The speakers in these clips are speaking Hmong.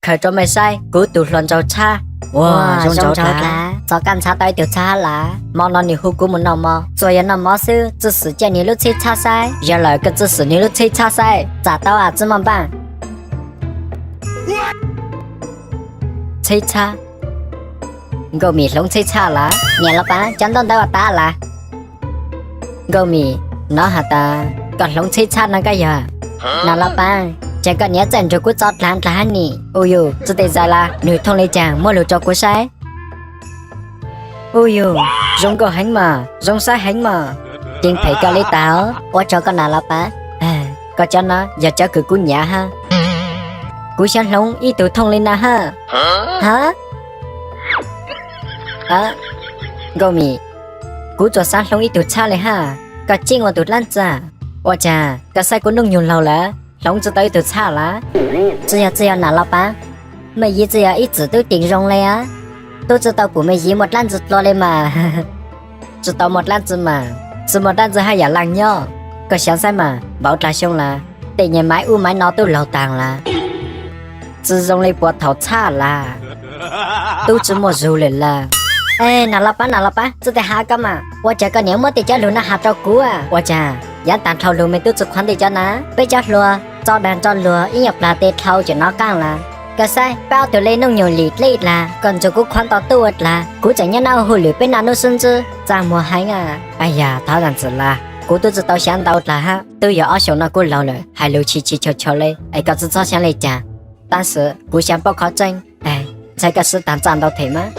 Khaws rau mej saib kuv tus hluas nraug txhab. Ua, zoo nraug dlav. Txog kab ntshav tau ib tug txhab hab las. Hmo no nws hu kuv mus noj mov, txuas yog noj mov xwb, txwj xwm caij nws lub txhib txhab saib. Yog lawm, koj txwj xwm nws lub txhib txhab saib, txam tau as txwj maj npaj. Txhib txhab. Nkauj Mim hloov txhib txhab las. Niam los pav, cov ntaub ntawv ua tas las. Nkauj Mim, nov has tas koj hloov txhib txhab no kab yog? Nam los pav, ces koj niam txawj nrug kuv txo dlav dlav hab ni. Uj yus, txij tej zais las nwg thooj le caag muab lug rau kuv saib. Uj yus, zoo nkauj heev mas, zoo saib heev mas. Yeej phem koj li tas. Ua tsaug koj nam los pav. Koj cov no yog cov kws kuv nyiam hab. Kuv xyaav hloov ib tug thooj li na hab. Hab? Nkauj Mim, kuv tsuas xaav hloov ib tug txhab li hab. Koj ceeb ua tug dlaab tsi? Ua caag koj saib kuv noob nyoog laug lawm, hloov tsi tau ib tug txhab lawm? Tsi yog, tsi yog nam los pav. Mej yiv tsi yog ib txwm tub teem zoo le a, tub tsi tau pum mej yiv muaj dlaab ntsi dlua le mas. Tsi tau muaj dlaab ntsi mas, tsi muaj dlaab ntsi haj yam laag nyob. Koj xyaav saib mas, npaum dlaag xyoo lawm, tej nyeg maiv ub maiv no tub laug taag lawm. Tsi zoo le puag thaum txhab lawm, tub tsi muaj zug lawm lawm. Nam los pav, nam los pav, txij tej has koj mas, ua caag koj niam muab tej cov lug no has rau kuv? Ua caag yaav taag dhau lug mej tub tsi qhuav ntej cov na? Peb cov hluas tso daag tso luag ib nyuag plaag tes dhau ces nov qaab lawm. Koj saib peb ob tug le noob nyoog lim dleb dlaag, koj nrug kuv qhuav ntau tuj ua dlaag, kuv tseem nyob nab hauj lwm peb naj nub sib ntsib txaj muag heev. Yog thov zaam txim las, kuv tub tsi tau xyaav ntau dlaag hab, twb yog ob xyoos no kuv laug lawm hais lug tsis tsis chaw chaw le es koj tsi txhob xyaav le caag. Tab sis kuv xyaav paub qhov tseeb, ntshai koj sib taag txaj ntau them mas.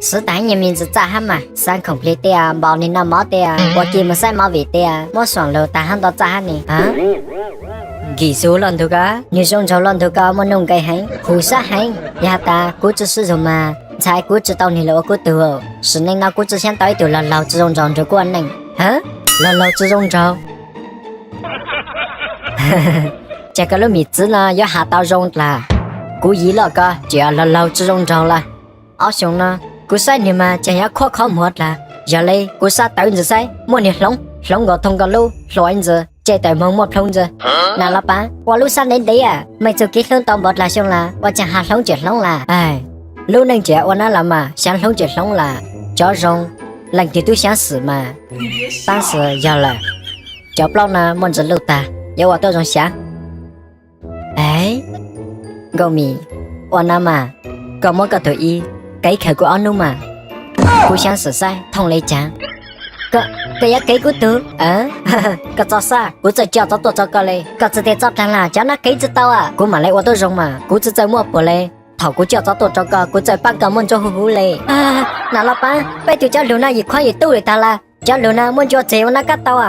Sib taag nyaj me ntsis txaj hab mas, xaav khoom plig tias npaum nwg noj mov tias ua ke mus saib movie tias muab xuam lug taag hab ntau txaj hab ni. Nkim xug loj ntug ko, nwg zoo nraug loj ntug ko muaj nuj nqes heev, huv sab heev. Yog has tas kuv tsi sib zug mas ntshai kuv tsi tau nwg lug ua kuv tug. Sim neej no kuv tsi xyaav tau ib tug laug laug tsi zoo nraug nrug kuv ua neej. Laug laug tsi zoo nraug? Ces koj lub mim txwv no yuav has tau zoo dlaag. Kuv yiv loj ko ces laug laug tsi zoo nraug lawm. Ob xyoos no kuv saib nwg mas ces yuav khuab qhov muag dlaag. Yog le kuv sab tawv ntsis saib muaj nwg hloov, hloov nkaus thooj nkaus lub hluas ib ntsis, ces tawm moog muaj plhoo ntsis. Nam los pav, ua lub sab ntev ntev, mej txuj kev hlub tau npaum dlaag xyoo lawm ua caag has hloov tseem hloov lawm? Lub neej tseem ua nab los mas xyaav hloov tseem hloov lawm. Cov zoo leej twg tub xyaav xwm mas. Tab sis yog lawm, cov plaub no muaj ntsis luj taag, yuav ua tuab zoo xyaav. Nkauj Mim, ua nab mas, koj muab koj tug ib, kev khaws kuv ob nub mas. Kuv xyaav xwm saib thooj le caag. Koj yuav kev kuv tug? Koj txo xab, kuv txawj coj tsov tuaj rau koj le. Koj txij tej txob dlaag las, cov nab kev tsi tau, kuv mam le ua tuab zoo mas, kuv tsi txawj muaj puag le. Thaum kuv coj tsov tuaj rau koj, kuv txawj paab koj muaj ntsuab huv huv le. Nam los pav, peb tug cov lug no yim khuab yim tuj le taag las, cov lug no muaj ntsuab tseg ua nab kab tau.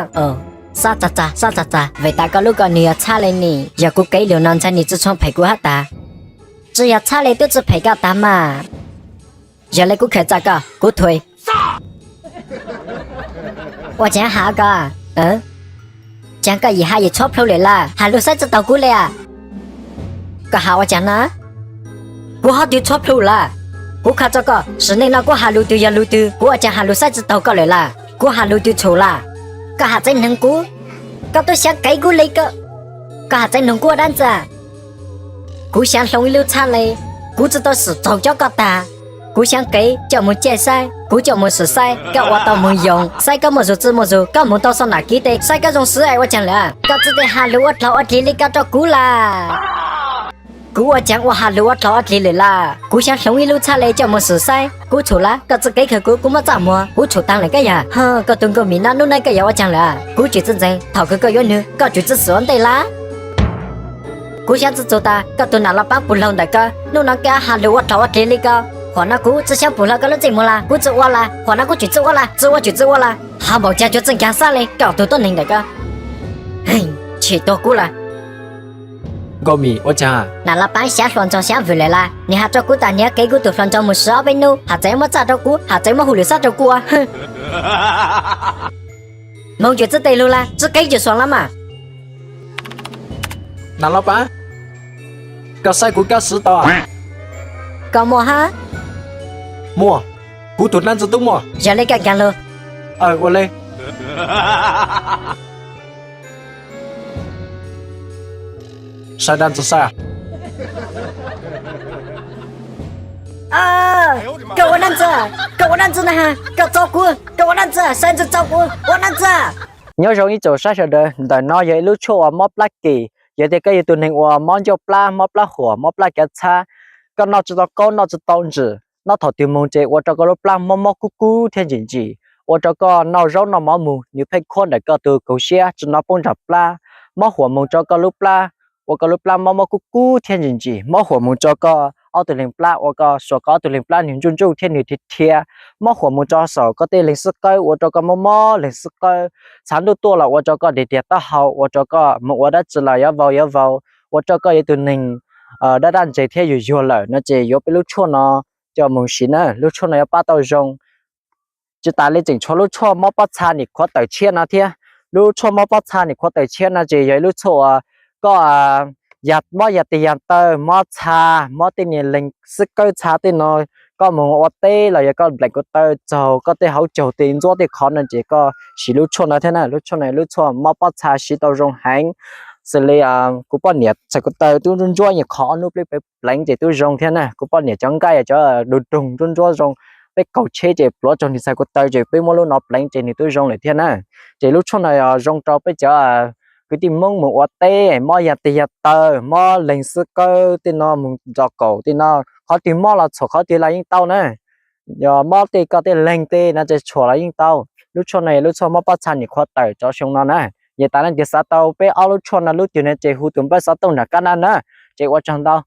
Sab txag txag, sab txag txag, vim tas koj lub ko nwg yog txhab le ni, yog kuv kev lug no ntshai nwg tsi tshua phem kuv hab tas. Tsi yog txhab le tub tsi phem koj tas mas. Yog le kuv khaws txaj koj, kuv thuam. Ua caag has koj? Caag koj yim has yim tshuab plhu lawm las, has lug saib tsi taug kuv le as. Koj has ua caag na? Kuv hab twg tshuab plhu lawm? Kuv kha tso koj, sim neej no kuv has lug twg yog lug twg, kuv ua caag has lug saib tsi taug koj lawm las? Kuv has lug twg tshum las? Koj has txeev hneev kuv, koj tub xyaav kev kuv le koj. Koj has txeev hneev kuv ua dab ntxag. Kuv xyaav hloov ib lub txhab le, kuv tsi tau xwm txaug cob koj tag. Kuv xyaav kev coj mus caij saib, kuv coj mus xwm saib koj ua tau moog yoog, saib koj muaj zug tsi muaj zug, koj moog tau xov nam kiv tes, saib koj zoo xwb es ua caag lawm? Koj txij tes has lug ua dlaug ua dlig le koj rau kuv las. Kuv ua caag ua has lug ua dlaug ua dlig lawm las? Kuv xyaav hloov ib lub txhab le coj mus xwm saib, kuv tshum las koj txij kev khaws kuv, kuv muab txaj muag, kuv tshum taag lawm kab yag. Koj tug nkauj mim no nub no koj yuav ua caag lawm? Kuv tsis txwj ntseeg, thaum kawg koj yuav nwg, koj tsis txwj xwm ua ntej las. Kuv xyaav txwj txug tas koj tug nam los paab puv laug ntawm koj, nub no koj has lug ua dlaug ua dlig le koj. Huam no kuv tsi xyaav pum hlo koj lub txij muag las, kuv tsi ua las. Huam no kuv tsis txwj ua las, tsi ua tsis txwj ua las. Has npaum caag cuag txij nkaag xab le koj tug tuab neeg ntawm koj. Tsim tuag kuv las. Nkauj Mim ua caag? Nam los paab xyaav hluas nraug xyaav vwm lawm las, nwg has rau kuv tas nwg yuav kev kuv tug hluas nraug mus sib ob peb nub, has txawv muab txaj rau kuv, has txawv muab hauj lwm xab rau kuv ua. Moog tsuas txij tes lug las, tsi kev tsuas xuas las mas. Nam los paab, koj saib kuv kab siv tau? Koj muaj hab? Muaj, kuv tug dlaab ntxwg tub muaj. Yog le koj nkaag lug. Aw, ua le. Saib dlaab ntxwg saib. Koj ua dab tsi? Koj ua dab tsi na ha? Koj tso kuv, koj ua dab tsi? Saib ntxwv tso kuv, ua dab tsi? Nyob zoo ib tsoom saib sawv daws, ntawm no yog ib lub tshuaj uas mob plab kem. Yog tias koj yog tus neeg uas mob ncauj plab, mob plab huam, mob plab kav txhab, koj noj tsis tau kaub, noj tsis tau ntsws, noj thaum twg mus ces ua rau koj lub plab mob mob kub kub thiab ntsim ntsim, ua rau koj noj zaub noj mov mus nws pheej khuab ntawm koj tus kaum siab tsis hnov poob nram plab, mob huam mus rau koj lub plab, ua koj lub plab mob mob kub kub thiab ntsim ntsim, mob huam mus rau koj ob tug leeg plab, ua koj suas koj ob tug leeg plab nws ntsuj ntsuj thiab nws dhia dhia, mob huam mus rau saum koj tej leeg xub qawb, ua rau koj mob mob leeg xub qawb, tshav ntuj tuaj los ua rau koj diag diag taub hau, ua rau koj mus ua dab tsi los yuav vau yuav vau, ua rau koj yog tus neeg daj daj ntseg thiab yuag yuag lawm no ces yuav peb lub tshuaj no coj mus siv na. Lub tshuaj no yuav pab tau zoo. Tsis tas li tseem tshuav lub tshuaj mob pob txha nim qhuav tawm tshiab no thiab. Lub tshuaj mob pob txha nim qhuav tawm tshiab no ces yog ib lub tshuaj uas koj mob yas tes yas taw, mob txha, mob tej niag leeg xub qawb txha tej no, koj mus ua teb los yog koj npleem ko taw txaug koj tej hauv caug tej ntxuab tej qhov no ces koj siv lub tshuaj no thiab na. Lub tshuaj no lub tshuaj mob pob txha siv tau zoo heev. Xws li kuv poj niam txhais ko taw twb ntsuab ntsuab nyuam qhuav ob hnub peb pleev ces twb zoo thiab na. Kuv poj niam cov nqaij cov du doog ntsuab ntsuab zoo, peb kaus tsheb ces pluav rau nws txhais ko taw ces peb muab lub no pleev ces nws twb zoo lawm thiab na. Ces lub tshuaj no yog zoo rau peb cov kwv tij Hmoob mus ua teb, mob yas tes yas taw, mob leeg xub qawb tej no, mus nrog kaum tej no, qhov twg mob los txhuam qhov twg los yeej tau na. Yog mob tej koj tej leeg tej no ces txhuam los yeej tau. Lub tshuaj no yog lub tshuaj mob pob txha nim qhuav tawm tsawg xyoo no na. Yog tas leej twg xav tau peb ob lub tshuaj no lub twg no ces hu tus npawb xov tooj nram qab no na. Ces ua tsaug ntau.